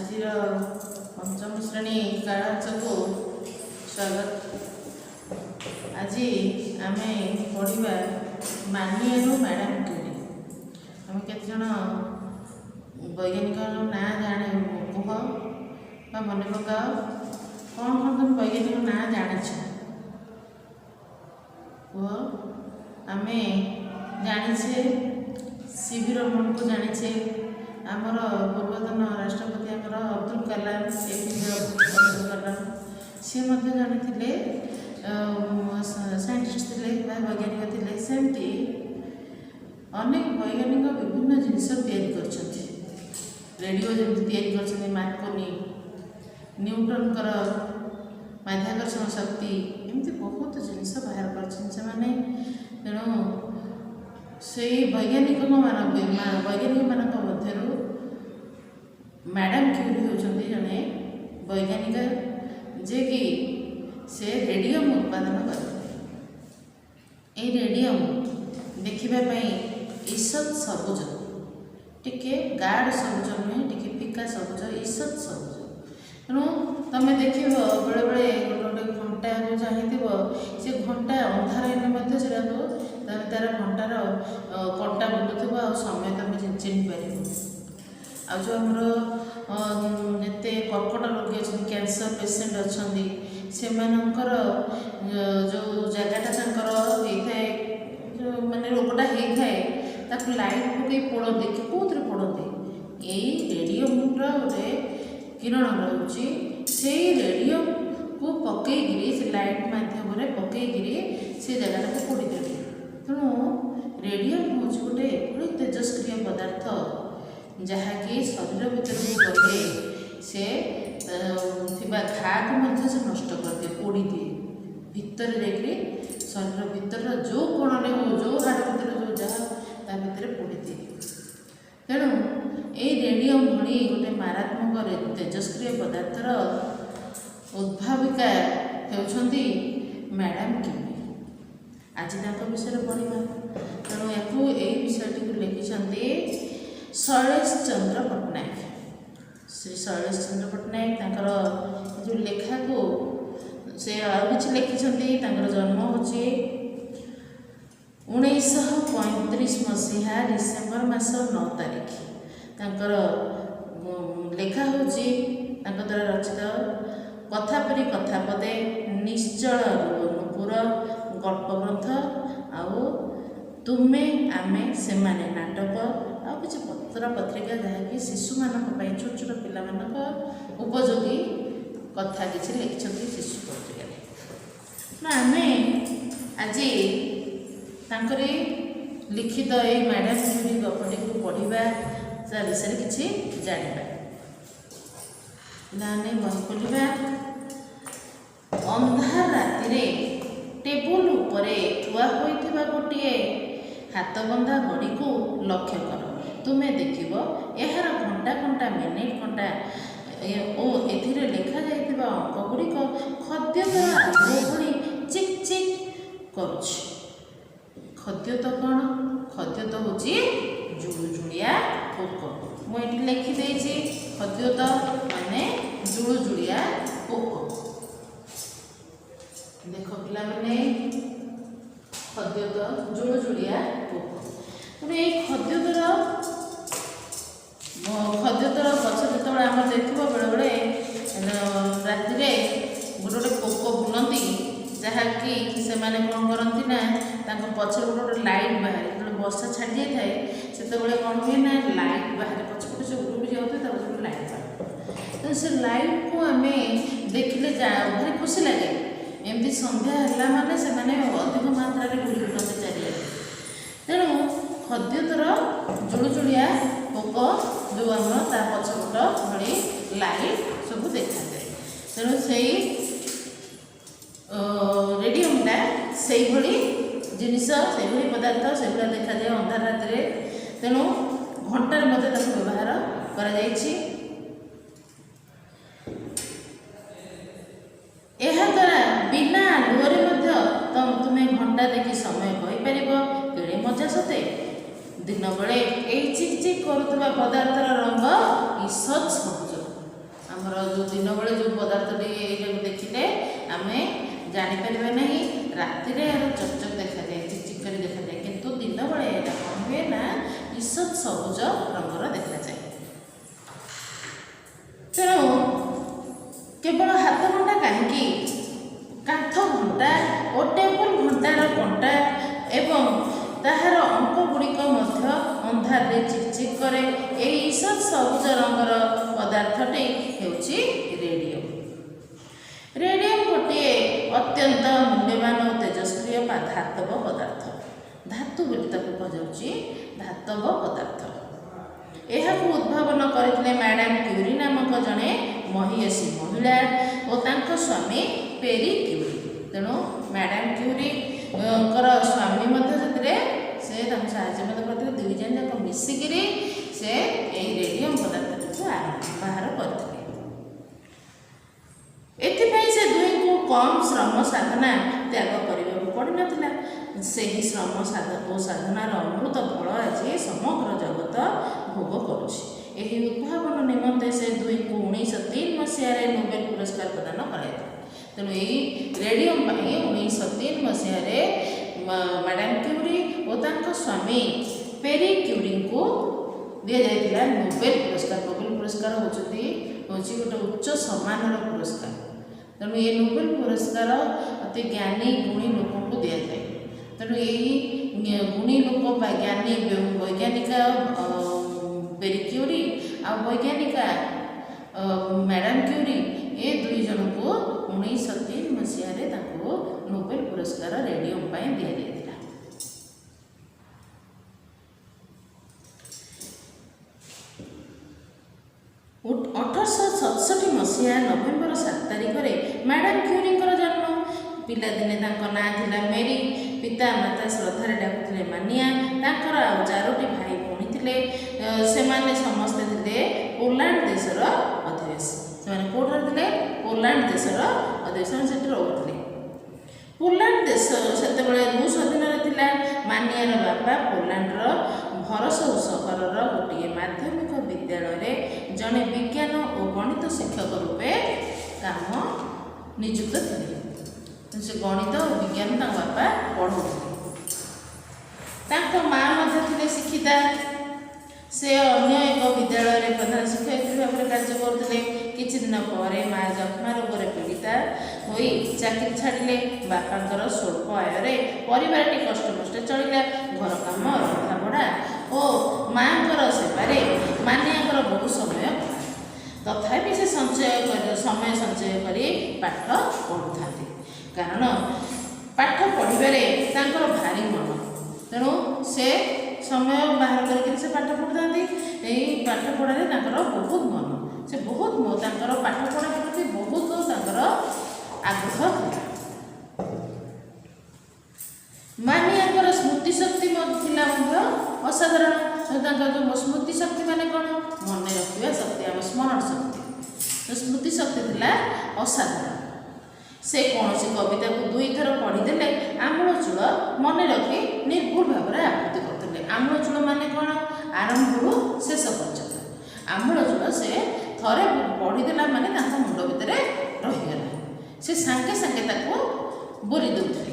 ଆଜିର ପଞ୍ଚମ ଶ୍ରେଣୀ କ୍ଲାସକୁ ସ୍ୱାଗତ। ଆଜି ଆମେ ପଢ଼ିବା ମାନିଆରୁ ମ୍ୟାଡ଼ାମ୍ କ୍ୟୁରି। ଆମେ କେତେଜଣ ବୈଜ୍ଞାନିକର ନାଁ ଜାଣି କୁହ ବା ମନେ ପକାଅ। କ'ଣ କ'ଣ ତମେ ବୈଜ୍ଞାନିକ ନାଁ ଜାଣିଛ, କୁହ। ଆମେ ଜାଣିଛେ, ସିଭି ରମଣକୁ ଜାଣିଛେ, ଆମର ପୂର୍ବତନ ରାଷ୍ଟ୍ରପତି ଆମର ଅବଦୁଲ କାଲାମ, ଏପିଜେ ଅବଦୁଲ କାଲାମ, ସିଏ ମଧ୍ୟ ଜଣେ ଥିଲେ ସାଇଣ୍ଟିଷ୍ଟ ଥିଲେ ବା ବୈଜ୍ଞାନିକ ଥିଲେ। ସେମିତି ଅନେକ ବୈଜ୍ଞାନିକ ବିଭିନ୍ନ ଜିନିଷ ତିଆରି କରିଛନ୍ତି। ରେଡ଼ିଓ ଯେମିତି ତିଆରି କରିଛନ୍ତି ମାର୍କୋନି, ନ୍ୟୁଟନଙ୍କର ମାଧ୍ୟାକର୍ଷଣ ଶକ୍ତି, ଏମିତି ବହୁତ ଜିନିଷ ବାହାର କରିଛନ୍ତି ସେମାନେ। ତେଣୁ ସେଇ ବୈଜ୍ଞାନିକମାନଙ୍କ ମଧ୍ୟରୁ ମ୍ୟାଡ଼ାମ୍ କ୍ୟୁରି ହେଉଛନ୍ତି ଜଣେ ବୈଜ୍ଞାନିକ, ଯିଏକି ସେ ରେଡ଼ିୟମ୍ ଉତ୍ପାଦନ କରିଥିଲେ। ଏଇ ରେଡ଼ିୟମ୍ ଦେଖିବା ପାଇଁ ଈଷତ୍ ସବୁଜ, ଟିକେ ଗାଢ଼ ସବୁଜ ନୁହେଁ, ଟିକେ ଫିକା ସବୁଜ, ଈଷତ୍ ସବୁଜ। ତେଣୁ ତମେ ଦେଖିବ, ବେଳେବେଳେ ଗୋଟେ ଗୋଟେ ଘଣ୍ଟାକୁ ଚାହିଁଥିବ, ସେ ଘଣ୍ଟା ଅନ୍ଧାର ହେଲେ ମଧ୍ୟ ସେଟାକୁ ତମେ ତାର ଘଣ୍ଟାର କଣ୍ଟା ବୁଲୁଥିବ ଆଉ ସମୟ ତମେ ଚିହ୍ନି ପାରିବ। ଆଉ ଯେଉଁ ଆମର ଯେତେ କର୍କଟ ରୋଗୀ ଅଛନ୍ତି, କ୍ୟାନ୍ସର ପେସେଣ୍ଟ ଅଛନ୍ତି, ସେମାନଙ୍କର ଯେଉଁ ଜାଗାଟା ତାଙ୍କର ହେଇଥାଏ, ଯେଉଁ ମାନେ ରୋଗଟା ହେଇଥାଏ, ତାକୁ ଲାଇଟ୍ ପକାଇ ପୋଡ଼ନ୍ତି କି କେଉଁଥିରେ ପୋଡ଼ନ୍ତି? ଏଇ ରେଡ଼ିୟମର ଗୋଟେ କିରଣ ରହୁଛି, ସେଇ ରେଡ଼ିୟମକୁ ପକେଇକିରି, ସେ ଲାଇଟ୍ ମାଧ୍ୟମରେ ପକେଇକିରି ସେ ଜାଗାଟାକୁ ପୋଡ଼ି ଦିଅନ୍ତି। ତେଣୁ ରେଡ଼ିୟମ ହେଉଛି ଗୋଟେ ଏଭଳି ତେଜସ୍କ୍ରିୟ ପଦାର୍ଥ, ଯାହାକି ଶରୀର ଭିତରକୁ ଗଲେ ସେ ଥିବା ଘାକୁ ମଧ୍ୟ ସେ ନଷ୍ଟ କରିଦିଏ, ପୋଡ଼ିଦିଏ। ଭିତରେ ଯାଇକରି ଶରୀର ଭିତରର ଯେଉଁ କୋଣରେ ହଉ, ଯେଉଁ ହାଡ଼ ଭିତରେ, ଯେଉଁ ଯାହା ତା ଭିତରେ ପୋଡ଼ିଦିଏ। ତେଣୁ ଏଇ ରେଡ଼ିୟମ ଭଳି ଗୋଟେ ମାରାତ୍ମକ ତେଜସ୍କ୍ରିୟ ପଦାର୍ଥର ଉଦ୍ଭାବିକା ହେଉଛନ୍ତି ମ୍ୟାଡ଼ାମ୍ କ୍ୟୁରି। ଆଜି ତାଙ୍କ ବିଷୟରେ ପଢ଼ିବା। ତେଣୁ ୟାକୁ ଏଇ ବିଷୟଟିକୁ ଲେଖିଛନ୍ତି ଶୈଳେଶ ଚନ୍ଦ୍ର ପଟ୍ଟନାୟକ, ଶ୍ରୀ ଶୈଳେଶ ଚନ୍ଦ୍ର ପଟ୍ଟନାୟକ। ତାଙ୍କର ଯେଉଁ ଲେଖାକୁ ସେ ଆଉ କିଛି ଲେଖିଛନ୍ତି। ତାଙ୍କର ଜନ୍ମ ହେଉଛି 1935 ମସିହା ଡିସେମ୍ବର ମାସ 9 ତାରିଖ। ତାଙ୍କର ଲେଖା ହେଉଛି ତାଙ୍କ ଦ୍ୱାରା ରଚିତ କଥା ପରି କଥା ପଦେ, ନିଶ୍ଚଳ ନୂପୁର ଗଳ୍ପ ଗ୍ରନ୍ଥ, ଆଉ ତୁମେ ଆମେ ସେମାନେ ନାଟକ, ଆଉ କିଛି ପତ୍ର ପତ୍ରିକା, ଯାହାକି ଶିଶୁମାନଙ୍କ ପାଇଁ, ଛୋଟ ଛୋଟ ପିଲାମାନଙ୍କ ଉପଯୋଗୀ କଥା କିଛି ଲେଖିଛନ୍ତି ଶିଶୁ ପତ୍ରିକାରେ। ନା, ଆମେ ଆଜି ତାଙ୍କରି ଲିଖିତ ଏଇ ମ୍ୟାଡ଼ାମ୍ କ୍ୟୁରି ଗପଟିକୁ ପଢ଼ିବା, ତା ବିଷୟରେ କିଛି ଜାଣିବା। ପିଲାମାନେ, ବହି ଖୋଲିବା। ଅନ୍ଧାର ରାତିରେ ଟେବୁଲ ଉପରେ ଥୁଆ ହୋଇଥିବା ଗୋଟିଏ ହାତବନ୍ଧା ଘଡ଼ିକୁ ଲକ୍ଷ୍ୟ କର। ତୁମେ ଦେଖିବ, ଏହାର ଘଣ୍ଟା କଣ୍ଟା, ମିନିଟ୍ କଣ୍ଟା ଓ ଏଥିରେ ଲେଖାଯାଇଥିବା ଅଙ୍କ ଗୁଡ଼ିକ ଖଦ୍ୟତର ଆଲୁଅ ଭଳି ଚିକ୍ ଚିକ୍ କରୁଛି। ଖଦ୍ୟତ କ'ଣ? ଖଦ୍ୟତ ହେଉଛି ଜୁଳୁଜୁଳିଆ ପୋକ। ମୁଁ ଏଠି ଲେଖିଦେଇଛି, ଖଦ୍ୟତ ମାନେ ଜୁଳୁଜୁଳିଆ ପୋକ। ଦେଖ ପିଲାମାନେ, ଖଦ୍ୟତ ଜୁଳୁଜୁଳିଆ ପୋକ। ତେଣୁ ଏଇ ଖଦ୍ୟତର ଗଛ ଯେତେବେଳେ ଆମର ଦେଖିବ, ବେଳେବେଳେ ରାତିରେ ଗୋଟେ ଗୋଟେ ପୋକ ବୁଲନ୍ତି, ଯାହାକି ସେମାନେ କ'ଣ କରନ୍ତି ନା, ତାଙ୍କ ପଛରେ ଗୋଟେ ଗୋଟେ ଲାଇଟ୍ ବାହାରେ। ଯେତେବେଳେ ବର୍ଷା ଛାଡ଼ି ଯାଇଥାଏ, ସେତେବେଳେ କ'ଣ ହୁଏ ନା, ଲାଇଟ୍ ବାହାରେ ପଛପଟେ। ସେ ଉଡ଼ି ଉଡ଼ି ଯାଉଥିବେ, ତା ପଛପଟେ ଲାଇଟ୍ ବାହାରେ। ତେଣୁ ସେ ଲାଇଟ୍କୁ ଆମେ ଦେଖିଲେ ଯା ଭାରି ଖୁସି ଲାଗେ। ଏମିତି ସନ୍ଧ୍ୟା ହେଲା ମାନେ ସେମାନେ ଅଧିକ ମାତ୍ରାରେ ଘୁରି ବୁଲନ୍ତି ଚାରିଆଡ଼େ। ତେଣୁ ଖଦ୍ୟତର ଜୁଳୁଜୁଳିଆ ପୋକ ଯେଉଁ ଆମର, ତା ପଛପଟ ଭଳି ଲାଇଟ୍ ସବୁ ଦେଖାଯାଏ। ତେଣୁ ସେଇ ରେଡ଼ିୟମଟା ସେଇଭଳି ଜିନିଷ, ସେଇଭଳି ପଦାର୍ଥ, ସେଇଭଳିଆ ଦେଖାଯାଏ ଅନ୍ଧାର ରାତିରେ। ତେଣୁ ଘଣ୍ଟାରେ ମଧ୍ୟ ତାକୁ ବ୍ୟବହାର କରାଯାଇଛି। ଏହାଦ୍ୱାରା ବିନା ଆଲୁଅରେ ମଧ୍ୟ ତୁମେ ଘଣ୍ଟା ଦେଖି ସମୟ କହିପାରିବ। କେଡ଼େ ମଜା ସତେ! ଦିନବେଳେ ଏହି ଚିକ୍ ଚିକ୍ କରୁଥିବା ପଦାର୍ଥର ରଙ୍ଗ ଈଷତ୍ ସବୁଜ। ଆମର ଯେଉଁ ଦିନବେଳେ ଯେଉଁ ପଦାର୍ଥଟି ଏଇଟାକୁ ଦେଖିଲେ ଆମେ ଜାଣିପାରିବା ନାହିଁ। ରାତିରେ ଏହାର ଚକଚକ ଦେଖାଯାଏ, ଚିକ୍ ଚିକ୍ କରି ଦେଖାଯାଏ, କିନ୍ତୁ ଦିନବେଳେ ଏଇଟା କ'ଣ ହୁଏ ନା ଈଷତ୍ ସବୁଜ ରଙ୍ଗର ଦେଖାଯାଏ। ତେଣୁ କେବଳ ହାତ ଘଣ୍ଟା କାହିଁକି, କାନ୍ଥ ଘଣ୍ଟା ଓ ଟେବୁଲ ଘଣ୍ଟାର କଣ୍ଟା ଏବଂ ତାହାର ଅଙ୍କ ଗୁଡ଼ିକ ମଧ୍ୟ ଅନ୍ଧାରରେ ଚିକ୍ ଚିକ୍ କରେ। ଏହି ଈଷତ୍ ସବୁଜ ରଙ୍ଗର ପଦାର୍ଥଟି ହେଉଛି ରେଡ଼ିୟମ୍। ରେଡ଼ିୟମ୍ ଗୋଟିଏ ଅତ୍ୟନ୍ତ ମୂଲ୍ୟବାନ ଓ ତେଜସ୍କ୍ରିୟ ବା ଧାତବ ପଦାର୍ଥ। ଧାତୁ ବୋଲି ତାକୁ କୁହାଯାଉଛି, ଧାତବ ପଦାର୍ଥ। ଏହାକୁ ଉଦ୍ଭାବନ କରିଥିଲେ ମ୍ୟାଡ଼ାମ୍ କ୍ୟୁରି ନାମକ ଜଣେ ମହିୟସୀ ମହିଳା ଓ ତାଙ୍କ ସ୍ୱାମୀ ପେରି କ୍ୟୁରି। ତେଣୁ ମ୍ୟାଡ଼ାମ୍ କ୍ୟୁରିଙ୍କର ସ୍ୱାମୀ ମଧ୍ୟ ସେଥିରେ ସେ ତାଙ୍କୁ ସାହାଯ୍ୟ ମଧ୍ୟ କରିଥିଲେ। ଦୁଇ ଜଣ ଯାକ ମିଶିକିରି ସେ ଏହି ରେଡ଼ିୟମ୍ ପଦାର୍ଥଟିକୁ ବାହାର କରିଥିଲେ। ଏଥିପାଇଁ ସେ ଦୁହିଁଙ୍କୁ କମ୍ ଶ୍ରମ ସାଧନା ତ୍ୟାଗ କରିବାକୁ ପଡ଼ିନଥିଲା। ସେହି ଶ୍ରମ ଓ ସାଧନାର ଅମୃତ ଫଳ ଆଜି ସମଗ୍ର ଜଗତ ଭୋଗ କରୁଛି। ଏହି ଉଦ୍ଭାବନ ନିମନ୍ତେ ସେ ଦୁହିଁଙ୍କୁ 1903 ମସିହାରେ ନୋବେଲ ପୁରସ୍କାର ପ୍ରଦାନ କରାଯାଇଥିଲା। ତେଣୁ ଏଇ ରେଡ଼ିୟମ୍ ପାଇଁ 1903 ମସିହାରେ ମ୍ୟାଡ଼ାମ୍ କ୍ୟୁରି ଓ ତାଙ୍କ ସ୍ୱାମୀ ପେରି କ୍ୟୁରିଙ୍କୁ ଦିଆଯାଇଥିଲା ନୋବେଲ ପୁରସ୍କାର। ନୋବେଲ ପୁରସ୍କାର ହେଉଛି ଗୋଟେ ଉଚ୍ଚ ସମ୍ମାନର ପୁରସ୍କାର। ତେଣୁ ଏ ନୋବେଲ ପୁରସ୍କାର ଅତି ଜ୍ଞାନୀ ଗୁଣୀ ଲୋକଙ୍କୁ ଦିଆଯାଏ। ତେଣୁ ଏଇ ଗୁଣୀ ଲୋକ ବା ଜ୍ଞାନୀ ବୈଜ୍ଞାନିକ ପେରି କ୍ୟୁରି ଆଉ ବୈଜ୍ଞାନିକା ମ୍ୟାଡ଼ାମ୍ କ୍ୟୁରି, ଏ ଦୁଇ ଜଣଙ୍କୁ 1903 ମସିହାରେ ତାଙ୍କୁ ନୋବେଲ ପୁରସ୍କାର ରେଡ଼ିୟମ୍ ପାଇଁ ଦିଆଯାଇଥିଲା। 1867 ମସିହା ନଭେମ୍ବର 7 ତାରିଖରେ ମ୍ୟାଡ଼ାମ୍ କ୍ୟୁରିଙ୍କର ଜନ୍ମ। ପିଲାଦିନେ ତାଙ୍କ ନାଁ ଥିଲା ମେରି। ପିତା ମାତା ଶ୍ରଦ୍ଧାରେ ଡାକୁଥିଲେ ମାନିଆ। ତାଙ୍କର ଆଉ ଚାରୋଟି ଭାଇ ଭଉଣୀ ଥିଲେ। ସେମାନେ ସମସ୍ତେ ଥିଲେ ପୋଲାଣ୍ଡ ଦେଶର ଅଧିବାସୀ। ସେମାନେ କେଉଁଠାରେ ଥିଲେ? ପୋଲାଣ୍ଡ ଦେଶର ଅଧିବାସୀ। ସେମାନେ ସେଠି ରହୁଥିଲେ। ପୋଲାଣ୍ଡ ଦେଶ ସେତେବେଳେ ରୁଷ ଅଧୀନରେ ଥିଲା। ମାନିଆର ବାପା ପୋଲାଣ୍ଡର ଭରସଉ ସହରର ଗୋଟିଏ ମାଧ୍ୟମିକ ବିଦ୍ୟାଳୟରେ ଜଣେ ବିଜ୍ଞାନ ଓ ଗଣିତ ଶିକ୍ଷକ ରୂପେ କାମ ନିଯୁକ୍ତ ଥିଲେ। ସେ ଗଣିତ ଓ ବିଜ୍ଞାନ ତାଙ୍କ ବାପା ପଢ଼ଉଥିଲେ। ତାଙ୍କ ମା ମଧ୍ୟ ଥିଲେ ଶିକ୍ଷିତା। ସେ ଅନ୍ୟ ଏକ ବିଦ୍ୟାଳୟରେ ପ୍ରଧାନ ଶିକ୍ଷୟିତ୍ରୀ ଭାବରେ କାର୍ଯ୍ୟ କରୁଥିଲେ। କିଛି ଦିନ ପରେ ମା ଯକ୍ଷ୍ମା ରୋଗରେ ପୀଡ଼ିତା ହୋଇ ଚାକିରି ଛାଡ଼ିଲେ। ବାପାଙ୍କର ସ୍ୱଳ୍ପ ଆୟରେ ପରିବାରଟି କଷ୍ଟମଷ୍ଟେ ଚଳିଲା। ଘର କାମ, ରନ୍ଧାବଢ଼ା ଓ ମାଆଙ୍କର ସେବାରେ ମାନିଆଙ୍କର ବହୁ ସମୟ ଗଲା। ତଥାପି ସେ ସମୟ ସଞ୍ଚୟ କରି ପାଠ ପଢ଼ୁଥାନ୍ତି, କାରଣ ପାଠ ପଢ଼ିବାରେ ତାଙ୍କର ଭାରି ମନ। ତେଣୁ ସେ ସମୟ ବାହାର କରିକିରି ସେ ପାଠ ପଢ଼ୁଥାନ୍ତି। ଏଇ ପାଠ ପଢ଼ାରେ ତାଙ୍କର ବହୁତ ମନ। ସେ ବହୁତ ତାଙ୍କର ପାଠ ପଢ଼ା ପ୍ରତି ବହୁତ ତାଙ୍କର ଆଗ୍ରହ ଥିଲା। ମାନିଆଙ୍କର ସ୍ମୃତି ଶକ୍ତି ଥିଲା ମଧ୍ୟ ଅସାଧାରଣ। ତାଙ୍କର ଯେଉଁ ସ୍ମୃତି ଶକ୍ତି ମାନେ କ'ଣ? ମନେ ରଖିବା ଶକ୍ତି, ଆମ ସ୍ମରଣ ଶକ୍ତି। ତ ସ୍ମୃତି ଶକ୍ତି ଥିଲା ଅସାଧାରଣ। ସେ କୌଣସି କବିତାକୁ ଦୁଇଥର ପଢ଼ିଦେଲେ ଆମୂଳଚୂଳ ମନେ ରଖି ନିର୍ଭୁଲ ଭାବରେ ଆବୃତ୍ତି କରୁଥିଲେ। ଆମୂଳଚୂଳ ମାନେ କ'ଣ? ଆରମ୍ଭରୁ ଶେଷ ପର୍ଯ୍ୟନ୍ତ ଆମୂଳଚୂଳ ସେ ଥରେ ପଢ଼ିଦେଲା ମାନେ ତାଙ୍କ ମୁଣ୍ଡ ଭିତରେ ରହିଗଲା। ସେ ସାଙ୍ଗେ ସାଙ୍ଗେ ତାକୁ ବୋଲି ଦେଉଥିଲେ।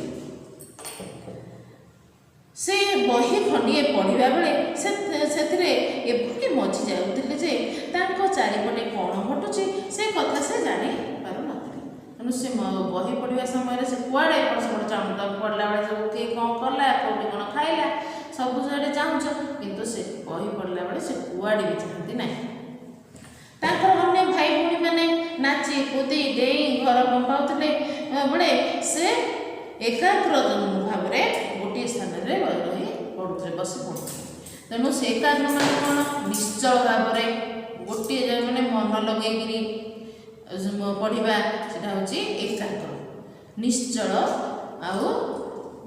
ସେ ବହି ଖଣ୍ଡିଏ ପଢ଼ିବା ବେଳେ ସେ ସେଥିରେ ଏଭଳି ମଜି ଯାଉଥିଲେ ଯେ ତାଙ୍କ ଚାରିପଟେ କ'ଣ ଘଟୁଛି ସେ କଥା ସେ ଜାଣିପାରୁନଥିଲେ। ତେଣୁ ସେ ବହି ପଢ଼ିବା ସମୟରେ ସେ କୁଆଡ଼େ ଏପଟ ସେପଟ ଚାହୁଁ, ତାକୁ ପଢ଼ିଲା ବେଳେ ସବୁ କିଏ କ'ଣ କଲା, କେଉଁଠି କ'ଣ ଖାଇଲା, ସବୁ ଜାଗାରେ ଚାହୁଁଛ, କିନ୍ତୁ ସେ ବହି ପଢ଼ିଲା ବେଳେ ସେ କୁଆଡ଼େ ବି ଚାହାନ୍ତି ନାହିଁ। ତାଙ୍କର ଅନ୍ୟ ଭାଇ ଭଉଣୀମାନେ ନାଚି କୁଦି ଡେଇଁ ଘର କମ୍ପାଉଥିଲେ ବେଳେ ସେ ଏକାଗ୍ର ଭାବରେ ଗୋଟିଏ ସ୍ଥାନରେ ରହି ପଢ଼ୁଥିଲେ, ବସି ପଢ଼ୁଥିଲେ। ତେଣୁ ସେ ଏକାଗ୍ର ମାନେ କ'ଣ? ନିଶ୍ଚଳ ଭାବରେ ଗୋଟିଏ ଜାଗାରେ ମାନେ ମନ ଲଗେଇକିରି ପଢ଼ିବା, ସେଟା ହେଉଛି ଏକାଗ୍ର। ନିଶ୍ଚଳ ଆଉ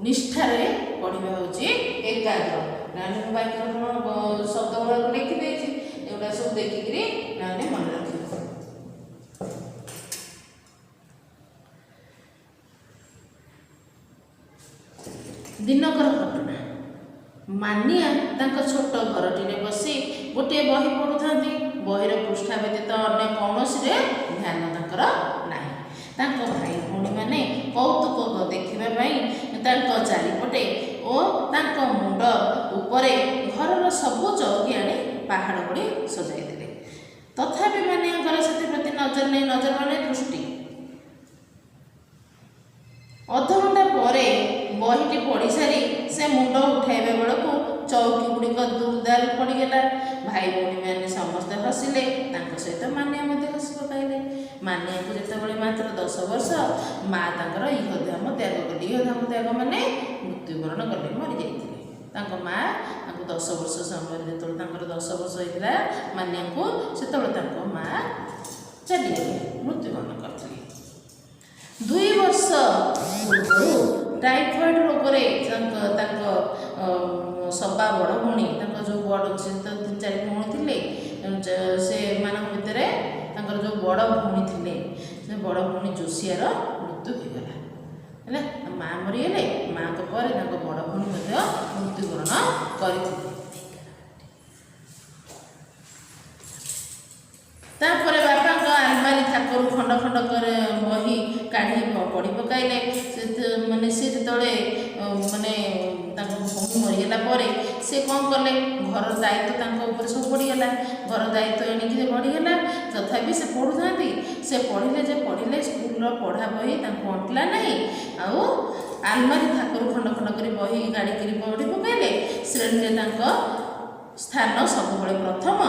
ନିଷ୍ଠାରେ ପଢ଼ିବା ହେଉଛି ଏକାଗ୍ର। ନହେଲେ ମୁଁ ବାକ୍ୟ ଶବ୍ଦ ଗୁଡ଼ାକୁ ଲେଖିଦେଇଛି, ଏଗୁଡ଼ା ସବୁ ଦେଖିକିରି ନହେଲେ ମନେ ରଖିବ। ଦିନକର ଘଟଣା। ମାନିଆ ତାଙ୍କ ଛୋଟ ଘରଟିରେ ବସି ଗୋଟିଏ ବହି ପଢ଼ୁଥାନ୍ତି। ବହିର ପୃଷ୍ଠା ବ୍ୟତୀତ ଅନ୍ୟ କୌଣସିରେ ତାଙ୍କର ନାହିଁ। ତାଙ୍କ ଭାଇ ଭଉଣୀମାନେ କୌତୁକ ଦେଖିବା ପାଇଁ ତାଙ୍କ ଚାରିପଟେ ଓ ତାଙ୍କ ମୁଣ୍ଡ ଉପରେ ଘରର ସବୁ ଚଉକି ଆଣି ପାହାଡ଼ ଭଳି ସଜାଇଦେଲେ। ତଥାପି ମାନିଆଙ୍କର ସେଥିପ୍ରତି ନଜର ନେଇ, ନଜର ମାନେ ଦୃଷ୍ଟି। ଅଧଘଣ୍ଟା ପରେ ବହିଟି ପଢ଼ି ସାରି ସେ ମୁଣ୍ଡ ଉଠାଇବା ବେଳକୁ ଚଉକି ଗୁଡ଼ିକ ଦୁଲଦାଲ ପଡ଼ିଗଲା। ଭାଇ ଭଉଣୀମାନେ ସମସ୍ତେ ହସିଲେ, ତାଙ୍କ ସହିତ ମାନିଆ ମଧ୍ୟ ହସି ପକାଇଲେ। ମାନିଆକୁ ଯେତେବେଳେ ମାତ୍ର 10 ବର୍ଷ, ମା ତାଙ୍କର ଇହଧାମ ତ୍ୟାଗ କଲେ। ଇହଧାମ ତ୍ୟାଗ ମାନେ ମୃତ୍ୟୁବରଣ କଲେ, ମରିଯାଇଥିଲେ ତାଙ୍କ ମା। ତାଙ୍କୁ 10 ବର୍ଷ ସମୟରେ, ଯେତେବେଳେ ତାଙ୍କର 10 ବର୍ଷ ହେଇଥିଲା ମାନିଆଙ୍କୁ, ସେତେବେଳେ ତାଙ୍କ ମା ଚାଲିଗଲେ, ମୃତ୍ୟୁବରଣ କରିଥିଲେ। 2 ବର୍ଷ ପୂର୍ବରୁ ଟାଇଫଏଡ୍ ରୋଗରେ ତାଙ୍କ ସବା ବଡ଼ ଭଉଣୀ, ତାଙ୍କ ଯେଉଁ ବଡ଼, ସେ ତ ତିନି ଚାରି ଭଉଣୀ ଥିଲେ, ସେମାନଙ୍କ ଭିତରେ ତାଙ୍କର ଯେଉଁ ବଡ଼ ଭଉଣୀ ଥିଲେ, ସେ ବଡ଼ ଭଉଣୀ ଜୋସିଆର ମୃତ୍ୟୁ ହୋଇଗଲା। ହେଲା, ମା ମରିଗଲେ, ମାଙ୍କ ପରେ ତାଙ୍କ ବଡ଼ ଭଉଣୀ ମଧ୍ୟ ମୃତ୍ୟୁବରଣ କରିଥିଲେ। ତାପରେ ବାପାଙ୍କ ଆଲମାରି ଥାକରୁ ଖଣ୍ଡ ଖଣ୍ଡ କରି ବହି କାଢ଼ି ପଢ଼ି ପକାଇଲେ। ସେ ମାନେ ସେ ଯେତେବେଳେ ମାନେ ତାଙ୍କ ଭଉଣୀ ମରିଗଲା ପରେ ସେ କ'ଣ କଲେ? ଘର ଦାୟିତ୍ୱ ତାଙ୍କ ଉପରେ ସବୁ ପଡ଼ିଗଲା। ଘର ଦାୟିତ୍ୱ ଏଣିକି ବଢ଼ିଗଲା। ତଥାପି ସେ ପଢ଼ୁଥାନ୍ତି। ସେ ପଢ଼ିଲେ ଯେ ପଢ଼ିଲେ, ସ୍କୁଲର ପଢ଼ା ବହି ତାଙ୍କୁ ଅଣ୍ଟିଲା ନାହିଁ ଆଉ ଆଲମାରି ଥାକରୁ ଖଣ୍ଡ ଖଣ୍ଡ କରି ବହି କାଢ଼ିକିରି ପଢ଼ି ପକାଇଲେ। ଶ୍ରେଣୀରେ ତାଙ୍କ ସ୍ଥାନ ସବୁବେଳେ ପ୍ରଥମ।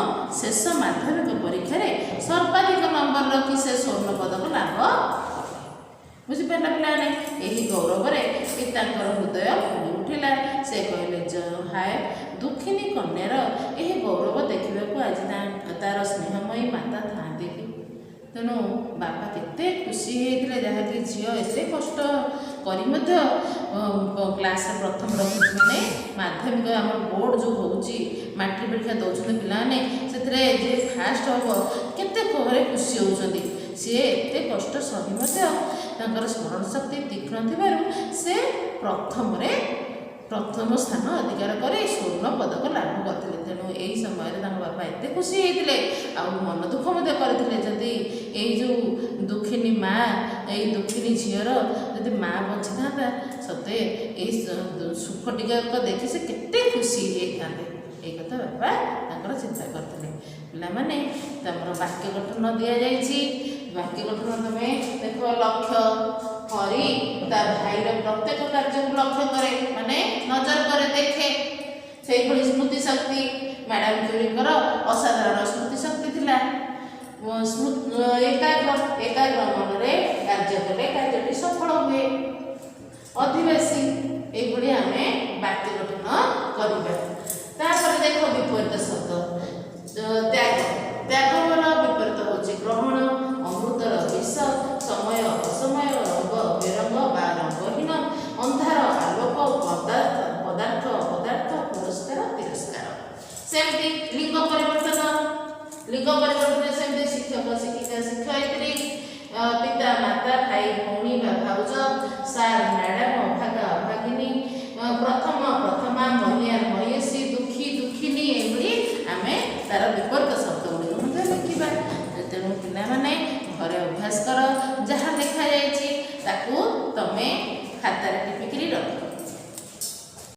ଶେଷ ମାଧ୍ୟମିକ ପରୀକ୍ଷାରେ ସର୍ବାଧିକ ନମ୍ବର ରଖି ସେ ସ୍ୱର୍ଣ୍ଣ ପଦକ ଲାଭ କଲେ। ବୁଝିପାରିଲା ପିଲାମାନେ? ଏହି ଗୌରବରେ ପିତାଙ୍କର ହୃଦୟ ଫୁଲି ଉଠିଲା। ସେ କହିଲେ, ହାୟ, ଦୁଃଖିନୀ କନ୍ୟାର ଏହି ଗୌରବ ଦେଖିବାକୁ ଆଜି ତାର ସ୍ନେହମୟୀ ମାତା ଥାନ୍ତେ କି? ତେଣୁ ବାପା କେତେ ଖୁସି ହେଇଥିଲେ, ଯାହାକି ଝିଅ ଏତେ କଷ୍ଟ କରି ମଧ୍ୟ କ୍ଲାସରେ ପ୍ରଥମ ରଖୁଛି। ମାନେ ମାଧ୍ୟମିକ ଆମର ବୋର୍ଡ଼ ଯେଉଁ ହେଉଛି, ମାଟ୍ରିକ ପରୀକ୍ଷା ଦେଉଛନ୍ତି ପିଲାମାନେ, ସେଥିରେ ଯିଏ ଫାଷ୍ଟ ହେବ କେତେ ଘରେ ଖୁସି ହେଉଛନ୍ତି। ସିଏ ଏତେ କଷ୍ଟ ସହି ମଧ୍ୟ ତାଙ୍କର ସ୍ମରଣ ଶକ୍ତି ତୀକ୍ଷ୍ଣ ଥିବାରୁ ସେ ପ୍ରଥମ ସ୍ଥାନ ଅଧିକାର କରି ସ୍ୱର୍ଣ୍ଣ ପଦକ ଲାଭ କରିଥିଲେ। ତେଣୁ ଏହି ସମୟରେ ତାଙ୍କ ବାପା ଏତେ ଖୁସି ହେଇଥିଲେ ଆଉ ମନ ଦୁଃଖ ମଧ୍ୟ କରିଥିଲେ, ଯଦି ଏଇ ଯେଉଁ ଦୁଃଖିନୀ ମା, ଏଇ ଦୁଃଖିନୀ ଝିଅର ଯଦି ମା ବଞ୍ଚିଥାନ୍ତା, ସତେ ଏଇ ସୁଖ ଟିକକ ଦେଖି ସେ କେତେ ଖୁସି ହେଇଥାନ୍ତେ। ଏଇ କଥା ବାପା ତାଙ୍କର ଚିନ୍ତା କରିଥିଲେ। ପିଲାମାନେ, ତମର ବାକ୍ୟ ଗଠନ ଦିଆଯାଇଛି। ବାକ୍ୟ ଗଠନ ତମେ ଦେଖ। ଲକ୍ଷ୍ୟ। ହରି ତା ଭାଇର ପ୍ରତ୍ୟେକ କାର୍ଯ୍ୟକୁ ଲକ୍ଷ୍ୟ କରେ, ମାନେ ନଜର କରେ, ଦେଖେ। ସେଇଭଳି ସ୍ମୃତି ଶକ୍ତି। ମ୍ୟାଡ଼ାମ କ୍ୟୁରିଙ୍କର ଅସାଧାରଣ ସ୍ମୃତି ଶକ୍ତି ଥିଲା। ଏକାଗ୍ର। ଏକାଗ୍ର ମନରେ କାର୍ଯ୍ୟ କଲେ କାର୍ଯ୍ୟଟି ସଫଳ ହୁଏ। ଅଧିବାସୀ। ଏଇଭଳି ଆମେ ବାକ୍ୟ ଗଠନ କରିବା। ତାପରେ ଦେଖ ବିପରୀତ ଶବ୍ଦ। ତ୍ୟାଗ। ତ୍ୟାଗର ବିପରୀତ ହେଉଛି ଗ୍ରହଣ। ଅମୃତର ବିଷ। ସମୟ ଅସମୟ। ରଙ୍ଗ ବେରଙ୍ଗ ବା ରଙ୍ଗହୀନ। ଅନ୍ଧାର ଆଲୋକ। ପଦାର୍ଥ ପଦାର୍ଥ ଅପଦାର୍ଥ। ପୁରସ୍କାର ତିରସ୍କାର। ସେମିତି ଲିଙ୍ଗ ପରିବର୍ତ୍ତନ। ଲିଙ୍ଗ ପରିବର୍ତ୍ତନରେ ସେମିତି ଶିକ୍ଷକ ଶିକ୍ଷିକା ଶିକ୍ଷୟିତ୍ରୀ, ପିତା ମାତା, ଭାଇ ଭଉଣୀ ବା ଭାଉଜ, ସାର୍ ମ୍ୟାଡ଼ାମ, ଅଭାଗା ଅଭାଗିନୀ, ପ୍ରଥମ ପ୍ରଥମା, ମହିୟାନ ମହିଷୀ।